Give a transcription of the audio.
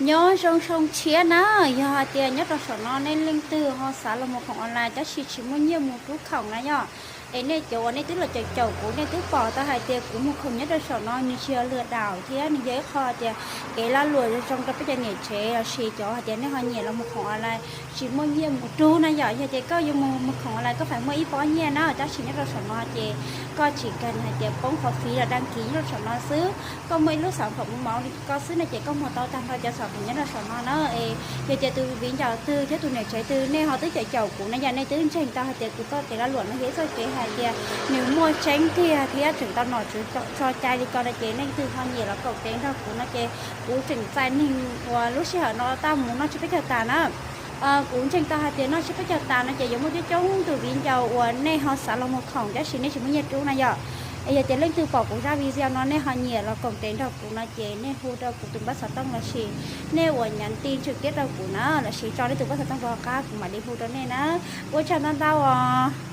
Nyob zoo xyoo tshiab na, yog hais tias nyob rau saum no nej leej twg ho xav los mus khoom online tab sis tsis muaj nyiaj mus rub khoom na yom, es nej cov uas nej twb los caum caum kuv nej twb pom tau hais tias kuv mus khoom nyob rau saum no nws tsis yog lwm daum thiab nws yog ib qho tias kev lag luam zoo rau peb cov niam tsev los sis cov hais tias nej ho nyiam los mus khoom online tsis muaj nyiaj mus rub na yom. Yog tias koj yuav mus mus khoom online koj feem muaj ib pob nyiaj na, tab sis nyob rau saum no ces koj tsis kheev hais tias poob qhov fiv los dag kis nyob rau saum no xwb, koj muaj ib lub xov phoom mus mauv li ko xwb no ces koj muag tau tag nrho cov xov phoom nyob rau saum no na. Es yog tias tus viv ncaus twg thiab tus niam tsev twg nej ho twb caum caum kuv na yom, nej twb ntseeg tau hais tias kuv txoj kev lag luam no yog ib txoj kev hais tias nws muaj tseeb tiag thiab tseem tau nom tswv tso cai li ko no ces nej twg ho nyiam los koom tes nrog kuv no ces kuv tseem txais neeg uas lub sij hawm no tau mus noj tsiab peb caug tas na. Kuv ntseeg tau hais tias noj tsiab peb caug tas no ces yuav muaj coob coob tus viv ncaus uas nej ho xav los mus khoom tab sis nej tsis muaj nyiaj rub na yom. Es yog tias leej twg pom kuv zaj video no nej ho nyiam los koom tes nrog kuv no ces nej hu rau kuv tus npawb xov tooj los sis nej uas nyắn tin trực tiếp rau kuv na los sis tso nej tus npawb xov tooj rau hauv qab kuv mam li hu rau nej na. Ua tsaug ntau ntau os.